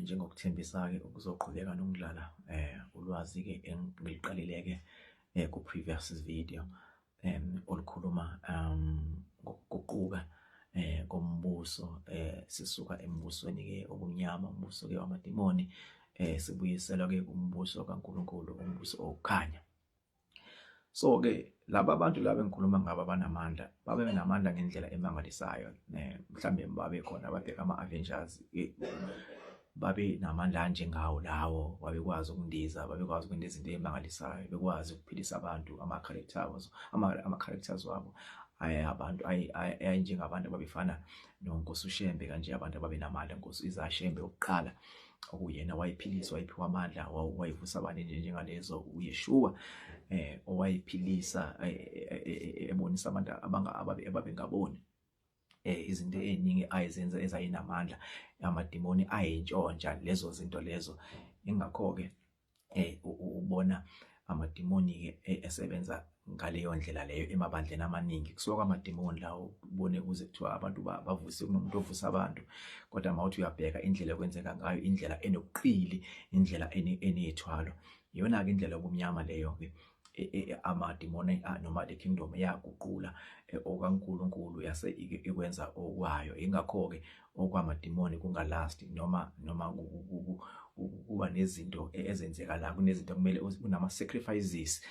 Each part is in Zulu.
Njengokuthembisa-ke ukuzoqhubeka nokudlala ulwazi-ke engiliqalile-ke ku-previous video olukhuluma ngokuguquka kombuso, sisuka embusweni-ke obumnyama, umbuso-ke wamadimoni, sibuyiselwa-ke kumbuso kaNkulunkulu, umbuso owukukhanya. So-ke laba bantu laba engikhuluma ngabo abanamandla babe namandla ngendlela emangalisayo, mhlambe babe khona ababheka ama-Avengers, babe namandla anjengawo lawo, babekwazi ukundiza, babekwazi ukwenza izinto ey'mangalisayo, bekwazi ukuphilisa abantu, ama-characters, ama-characters wabo abantu ayinjengabantu ababefana noNkosi uShembe kanje, abantu ababenamandla, Nkosi Isaiah Shembe wokuqala. Okuyena wayephiliswa, wayephiwa amandla, wayevusa abantu nje njengalezo uYeshua owayephilisa, ebonisa abantu ababengaboni izinto eziningi ayezenza ezayinamandla, amadimoni ayentshontsha lezo zinto lezo. Ingakho-ke ubona amadimoni-ke esebenza ngaleyo ndlela leyo emabandleni amaningi. Kusuka kwamadimoni lawo, ubone kuze kuthiwa abantu bavuse, kunomuntu ovusa abantu, kodwa uma uthi uyabheka indlela okwenzeka ngayo, indlela enobuqili, indlela enethwalo, iyona-ke indlela yobumnyama leyo-ke. Amadimoni noma le kingdom yaguqula okaNkulunkulu yase ikwenza okwayo. Ingakho-ke okwamadimoni kungalasti noma kuba nezinto ezenzekalayo, kunezinto kumele, kunama-sacrifices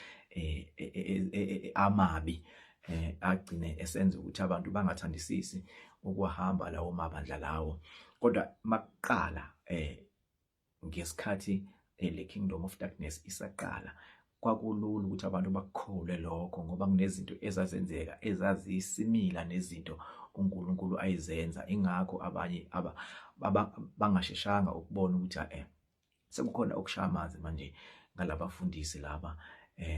amabi agcine esenza ukuthi abantu bangathandisisi ukuhamba lawo mabandla lawo. Kodwa makuqala ngesikhathi le Kingdom of Darkness isaqala, kwakulula ukuthi abantu bakukholwe lokho, ngoba kunezinto ezazenzeka ezaziyisimila nezinto uNkulunkulu ayizenza. Ingakho abanye bangasheshanga ukubona ukuthi sekukhona okushaya amanzi manje ngalabafundisi laba,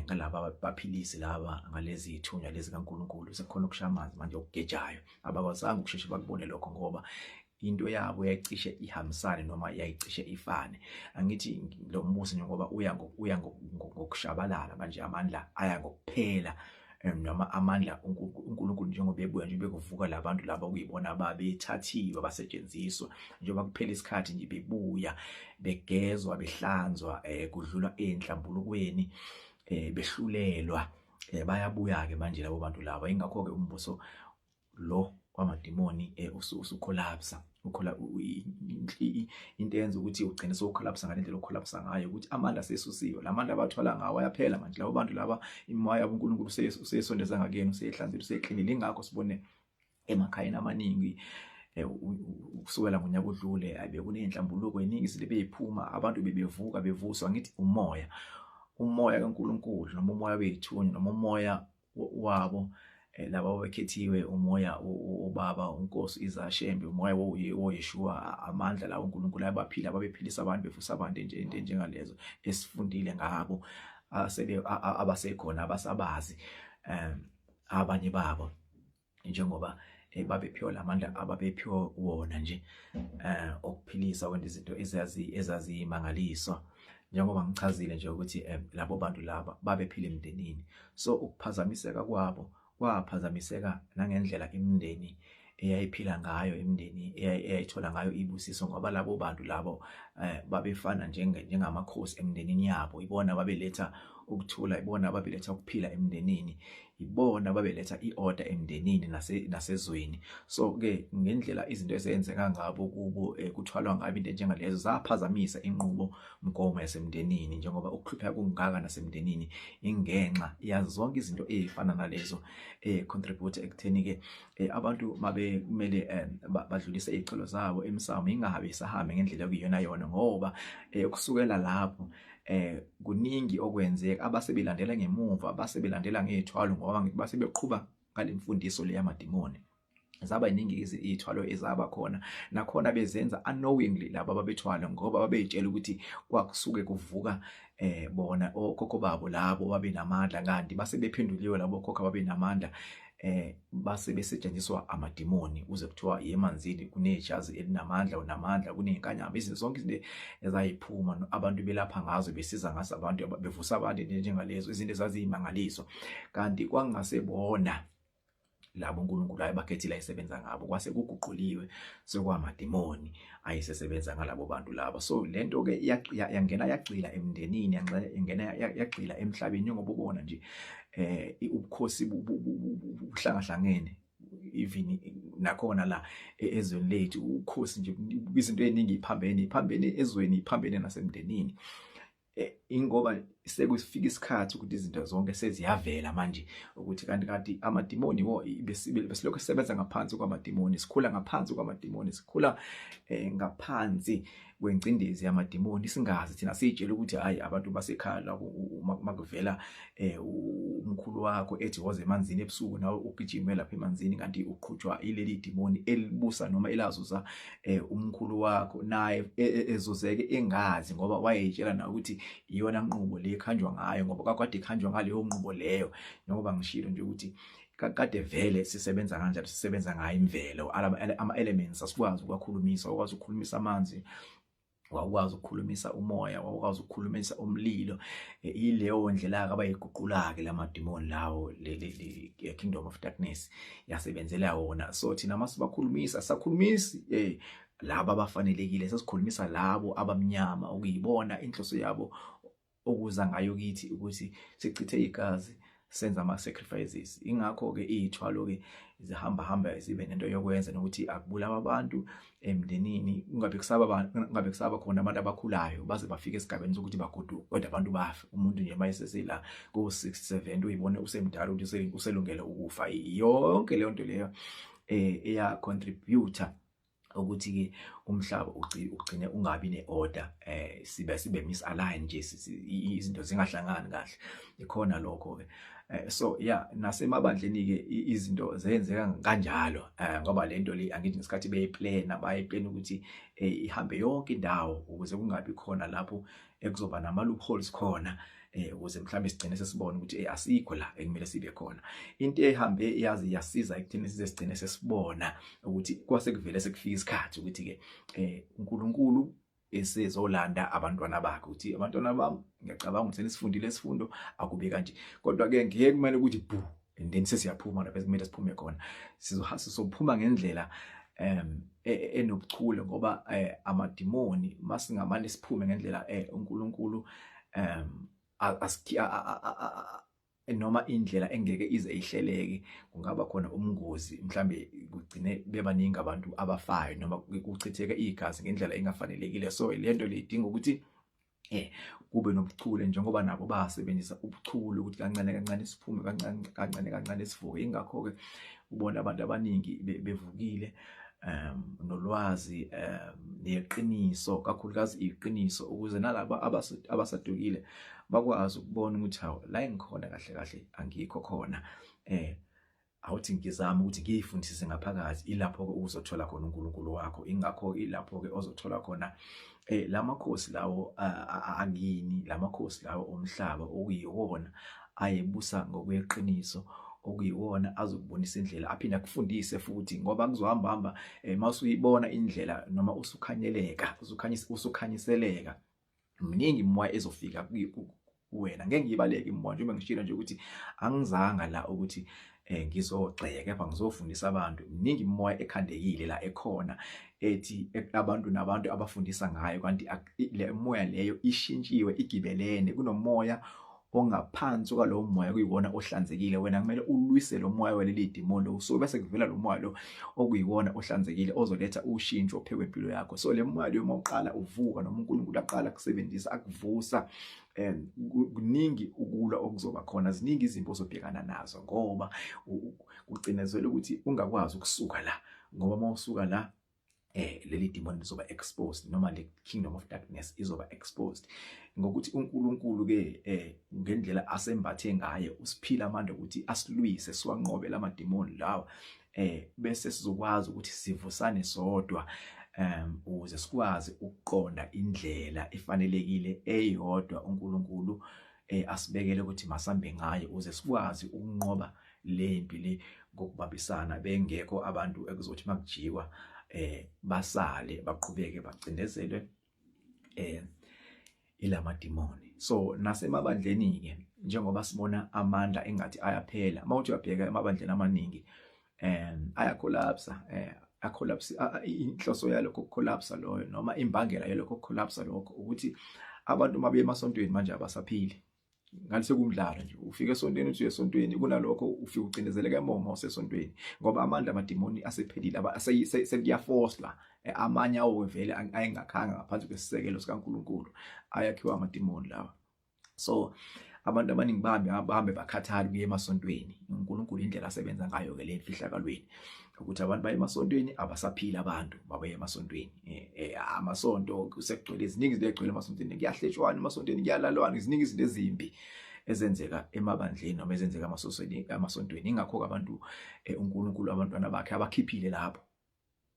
ngalaba baphilisi laba, ngalezi zithunywa lezi kaNkulunkulu, sekukhona okushaya amanzi manje okugejayo. Abakwazanga ukusheshe bakubone lokho, ngoba into yabo yayicishe ihambisane noma yayicishe ifane. Angithi lo mbuso njengoba uya uya ngokushabalala manje, amandla aya ngokuphela, noma amandla uNkulunkulu njengoba ebuya nje bekuvuka labantu laba okuyibona babethathiwe basetshenziswa, njengoba kuphela isikhathi nje bebuya begezwa behlanzwa, kudlulwa enhlambulukweni, behlulelwa, bayabuya-ke manje labo bantu laba. Ingakho-ke umbuso lo wamadimoni usukholapsa, ukhola into eyenza ukuthi ugcine sowukholapsa ngale ndlela okholapsa ngayo, ukuthi amandla asesusiwe, la mandla abathwala ngawo ayaphela manje. Labo bantu laba imoya yabo uNkulunkulu useyisondeza ngakuyena, useyihlanzile, useyiklinile. Ingakho sibone emakhayeni amaningi kusukela ngonyaka odlule bekuney'nhlambuluko eningi izinto beyiphuma, abantu bebevuka bevuswa. Ngithi umoya kaNkulunkulu noma umoya wethunya noma umoya wabo laba abakhethiwe, umoya obaba uNkosi Izashembe, umoya woYeshua, amandla lawo uNkulunkulu abaphila, ababephilisa abantu, bevusa abantu nje, into enjengalezo esifundile ngabo, asebe abasekhona abasabazi abanye babo, njengoba babephiwa lamandla ababephiwa wona nje okuphilisa, wenza izinto ezaziyimangaliso. Njengoba ngichazile nje ukuthi labo bantu laba babephila emndenini, so ukuphazamiseka kwabo kwaphazamiseka nangendlela imindeni eyayiphila ngayo, imindeni eyayithola ngayo ibusiso, ngoba labo bantu labo babefana njengamakhosi emndenini yabo. Ibona babeletha ukuthula, ibona babeletha ukuphila emndenini, ibona babeletha i-order emndenini nasezweni. So-ke ngendlela izinto ezenzeka ngabo kubo, kuthwalwa ngabo into enjengalezo, zaphazamisa inqubo mgomo yasemndenini, njengoba ukuhlupheka kungaka nasemndenini ingenxa yazo zonke izinto ey'fana nalezo, contribute ekutheni-ke abantu mabe kumele badlulise iy'celo zabo emsamo, ingabe isahambe ngendlela okuyiyona yona, ngoba kusukela lapho kuningi okwenzeka, abasebelandela ngemuva base belandela ngey'thwalo, ngoba ngithi base beqhuba ngale mfundiso le yamadimoni. Zaba yiningi iy'thwalo ezaba khona, nakhona bezenza unknowingly laba ababethwala, ngoba babey'tshela ukuthi kwakusuke kuvuka bona okhokho babo labo babenamandla, kanti base bephenduliwe labo khokho ababenamandla, base besetshenziswa amadimoni. Kuze kuthiwa yemanzini kunejazi elinamandla, unamandla, kunezinkanyamba, izinto zonke izinto ezayiphuma abantu belapha ngazo, besiza ngazo abantu, bevusa abantu njengalezo izinto ezaziyimangaliso, kanti kwangasebona labo uNkulunkulu ayebakhethile ayesebenza ngabo, kwase kuguquliwe sekwamadimoni. ayisesebenza ngalabo bantu laba. So lento ke yangena yagxila emndenini, yangena yagxila emhlabeni, njengoba ubona nje ubukhosi buhlangahlangene, even nakhona la ezweni lethu ubukhosi nje, izinto eziningi iphambene, iphambene ezweni, iphambene nasemndenini, ingoba sekufika isikhathi ukuthi izinto zonke seziyavela manje, ukuthi kanti amadimoni wo besilokhu sisebenza ngaphansi kwamadimoni, sikhula ngaphansi kwamadimoni, sikhula ngaphansi kwengcindezi yamadimoni, singazi thina, siyitshela ukuthi hayi, abantu basekhaya la, makuvela umkhulu wakho ethi woze emanzini ebusuku, nawe ugijime lapha emanzini, kanti uqhutshwa ileli dimoni elibusa noma elazuza umkhulu wakho, naye ezuzeke engazi, ngoba wayeyitshela na ukuthi iyona nqubo le ekhanjwa ngayo, ngoba kwakade ikhanjwa ngaleyo nqubo leyo. Njengoba ngishilo nje ukuthi kade vele sisebenza kanjalo, sisebenza ngayo imvelo, ama-elements asikwazi ukuwakhulumisa. Ukwazi ukukhulumisa amanzi, wawukwazi ukukhulumisa umoya, wawukwazi ukukhulumisa umlilo. Ileyo ndlela-ke abayiguqula-ke lamadimoni lawo, le kingdom of darkness yasebenzela wona. So thina masibakhulumisa, sakhulumisi laba abafanelekile, sesikhulumisa labo abamnyama, okuyibona inhloso yabo okuza ngayo kithi ukuthi sichithe igazi, senza ama-sacrifices. Ingakho-ke iy'thwalo-ke zihamba hamba zibe nento yokwenza nokuthi akubulawa abantu emndenini, kungabe kusaba khona abantu abakhulayo baze bafike esigabeni sokuthi bagoduke, kodwa abantu bafe. Umuntu nje mayesesela ko-60 70, uyibone usemdala ukuthi uselungele ukufa. Yonke leyo nto leyo eya contribute ukuthi-ke umhlaba ugcine ungabi ne-order, sibe misalign nje, izinto zingahlangani kahle, ikhona lokho-ke. So yeah, nasemabandleni-ke izinto zenzeka kanjalo, ngoba le nto le, angithi ngesikhathi beyiplana, bayiplana ukuthi ihambe yonke indawo ukuze kungabi khona lapho ekuzoba nama-loopholes khona, ukuze mhlawumbe sigcine sesibona ukuthi asikho la ekumele sibe khona. Into ehambe yazi yasiza ekutheni size sigcine sesibona ukuthi kwase kuvele sekufika isikhathi ukuthi ke uNkulunkulu esezolanda abantwana bakhe, ukuthi abantwana bami, ngiyacabanga ukuthi senisifundile isifundo, akube kanje. Kodwa ke ngeke kumele ukuthi bu and then sesiyaphuma lapho ekumele siphume khona. Sizophuma ngendlela enobuchule, ngoba amadimoni, masingamane siphume ngendlela uNkulunkulu noma indlela engeke ize ihleleke, kungaba khona umngozi, mhlambe kugcine bebaningi abantu abafayo noma kuchitheke igazi ngendlela engafanelekile. So lento le idinga ukuthi kube nobuchule, njengoba nabo basebenzisa ubuchule ukuthi kancane kancane siphume, kancane kancane kancane sivuke. Ingakho ke ubona abantu abaningi bevukile nolwazi neqiniso, kakhulukazi iqiniso, ukuze nalaba abasadukile bakwazi ukubona ukuthi hawu, la engikhona kahle kahle angikho khona, awuthi ngizama ukuthi ngiyifundisise ngaphakathi. Ilapho-ke uzothola khona uNkulunkulu wakho, ingakho ilapho-ke ozothola khona lamakhosi lawo akini, lamakhosi lawo omhlaba okuyiwona ayebusa ngokweqiniso, okuyiwona azokubonisa indlela, aphinde akufundise futhi, ngoba kuzohamba hamba mawusuyibona indlela noma usukhanyeleka, usukhanyiseleka, miningi imimoya ezofika kuwena. Ngeke ngiyibaleke imimoya, njengoba ngishilo nje ukuthi angizanga la ukuthi ngizogxeka, kepha ngizofundisa abantu. Miningi imimoya ekhandekile la ekhona ethi abantu nabantu abafundisa ngayo, kanti le moya leyo ishintshiwe, igibelene. Kunomoya ongaphansi kwalowo moya kuyiwona ohlanzekile. Wena kumele ulwise lo moya waleli dimoni lo, so bese kuvela lo moya lo okuyiwona ohlanzekile ozoletha ushintsho phezu kwempilo yakho. So le moya leyo, uma uqala uvuka noma uNkulunkulu aqala kusebenzisa akuvusa, kuningi ukulwa okuzoba khona, ziningi izinto ozobhekana nazo, ngoba kucinezela ukuthi ungakwazi ukusuka la, ngoba uma usuka la leli demon lizoba exposed noma le kingdom of darkness izoba exposed. Ngokuthi uNkulunkulu ke ngendlela asembathe ngaye usiphila amandla ukuthi asilwise, siwanqobe lamademoni lawa, bese sizokwazi ukuthi sivusane sodwa, ukuze sikwazi ukuqonda indlela efanelekile eyodwa uNkulunkulu asibekele ukuthi masambe ngayo, ukuze sikwazi ukunqoba lempi le ngokubambisana, bengekho abantu ekuzothi makujikwa basale baqhubeke bacindezelwe ilamadimoni. So nasemabandleni ke, njengoba sibona amandla engathi ayaphela, mawuthi uyabheka emabandleni amaningi ayacollapse. Acollapse, inhloso yalokho ukucollapse loyo noma imbangela yalokho ukucollapse lokho ukuthi abantu uma beye emasontweni manje abasaphili. Ngathi sekumdlalo nje, ufika esontweni uthi uyesontweni, kunalokho ufika ucindezeleka emomo osesontweni ngoba amandla amadimoni asephelile, sekuyaforcwa amanye awo vele ayengakhanga ngaphansi kwesisekelo sikaNkuluNkulu, ayakhiwa amadimoni lawa. So abantu abaningi bahambe bahambe bakhathala ukuya emasontweni. UNkulunkulu indlela asebenza ngayo ke le mfihlakalweni ukuthi abantu baye emasontweni, abasaphila abantu babuye emasontweni. Amasonto sekugcwele iziningi izinto egcwele emasontweni, kuyahletshwana emasontweni, kuyalalwana, iziningi izinto ezimbi ezenzeka emabandleni noma ezenzeka emasontweni emasontweni. Ingakho abantu uNkulunkulu abantwana bakhe abakhiphile lapho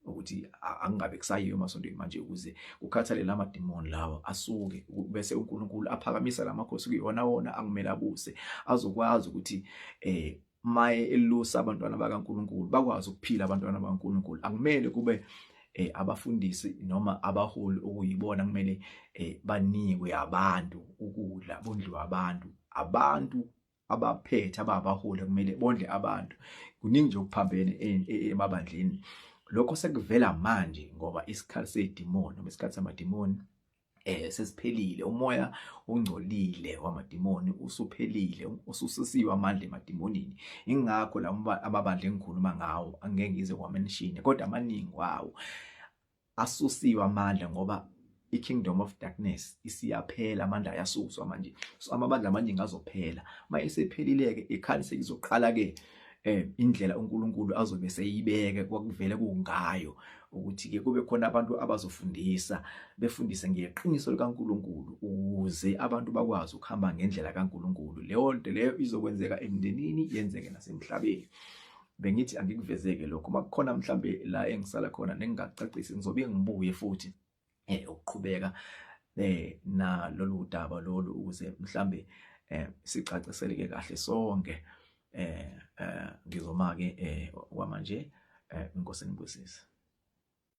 ukuthi angingabe kusayiwe emasontweni manje ukuze kukhathale lamadimoni lawa asuke, bese uNkulunkulu aphakamisa lamakhosi kuyona wona akumele abuse, azokwazi ukuthi maye elusa abantwana bakaNkulunkulu bakwazi ukuphila. Abantwana bakaNkulunkulu akumele kube abafundisi noma abaholi okuyibona kumele banikwe abantu ukudla, bondliwe abantu. Abantu abaphethe ababaholi kumele bondle abantu. Kuningi nje okuphambene emabandleni. Lokho sekuvela manje ngoba isikhathi sedimoni noma isikhathi samadimoni sesiphelile. Umoya ongcolile wamadimoni usuphelile, ususisiwe amandla emadimonini. Ingakho la amabandla engikhuluma ngawo angeke ngize kwamention, kodwa amaningi wawo asusiwe amandla ngoba i-kingdom of darkness isiyaphela, amandla ayasuswa manje. So amabandla amaningi azophela. Uma esephelile-ke ikhani sekuzoqala-ke indlela uNkulunkulu azobe seyibeke kwakuvele kungayo ukuthi ke kube khona abantu abazofundisa, befundise ngeqiniso likaNkulunkulu ukuze abantu bakwazi ukuhamba ngendlela kaNkulunkulu. Leyo nto leyo izokwenzeka emndenini, yenzeke nasemhlabeni. Bengithi angikuvezeke lokho. Uma kukhona mhlambe la engisala khona nengingacacisi, ngizobe ngibuye futhi ukuqhubeka na lolu daba lolu ukuze mhlambe sicaciseleke kahle sonke. Ngizoma ke kwamanje. Inkosi nibusise.